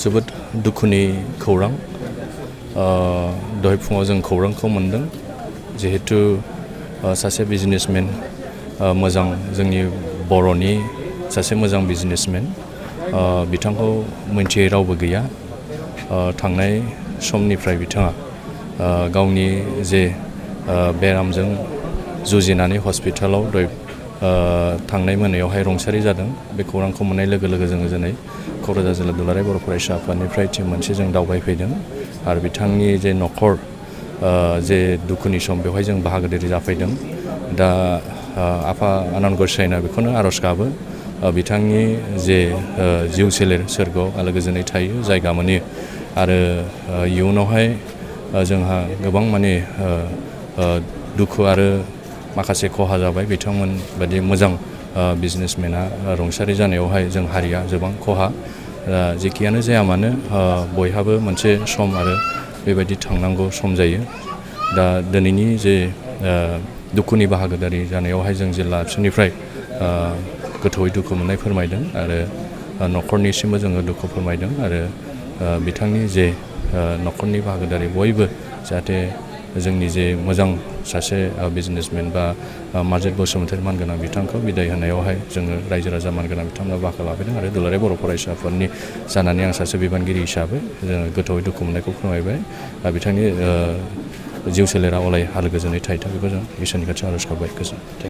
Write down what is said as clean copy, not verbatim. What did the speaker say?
जोबोद दुखुनि खौरां दहाय फुङाव जों खौरांखौ मोनदों जिहेतु सासे बिजनेसमेन मोजां जोंनि बर'नि सासे मोजां बिजनेसमेन बिथांखौ मिन्थियै रावबो गैया थांनाय समनिफ्राय बिथाङा गावनि जे बेरामजों जुजिनानै हस्पिटालाव थांनाय मोनायावहाय रुंसारि जादों बे खौरांखौ मोननाय लोगो लोगो जोङो दिनै क'क्राझार जिल्ला दुलाराय बर' फरायसा आफादनिफ्राय टिम मोनसे जों दावबायफैदों आरो बिथांनि जे न'खर जे दुखुनि सम बेवहाय जों बाहागोदारि जाफैदों दा आफा आनान गसाइना बेखौनो आर'ज गाबो बिथांनि जे जिउ सोलेर सोरगोआव आलो गोजोनै थायो जायगा मोनो आरो इयुनावहाय जोंहा गोबां माने दुखु आरो माखासे खहा जाबाय बिथांमोन बायदि मोजां बिजनेसमेना रुंसारि जानायावहाय जों हारिया गोबां खहा जेखियानो जाया मानो बयहाबो मोनसे सम आरो बेबायदि थांनांगौ सम जायो दा दिनैनि जे दुखुनि बाहागोदारि जानायावहाय जों जिल्ला आबसुनिफ्राय गोथौयै दुखु मोननाय फोरमायदों आरो न'खरनिसिमबो जोङो दुखु फोरमायदों आरो बिथांनि जे न'खरनि बाहागोदारि बयबो जाहाथे जोंनि जे मोजां सासे बिजनेसमेन बा मार्जेट बसुमतारी मानगोनां बिथांखौ बिदाय होनायावहाय जोङो रायजो राजा मानगोनां बिथांमोना बाहागो लाफैदों आरो दुलाराय बर' फरायसा आफादनि जानानै आं सासे बिबानगिरि हिसाबै जोङो गोथौयै दुखु मोननायखौ फोरमायबाय बिथांनि जिउ सोलेरा अराय आलो गोजोनै थाहैथों बेखौ जों इसोरनि खाथियाव आर'ज गाबबाय गोजोन्थों।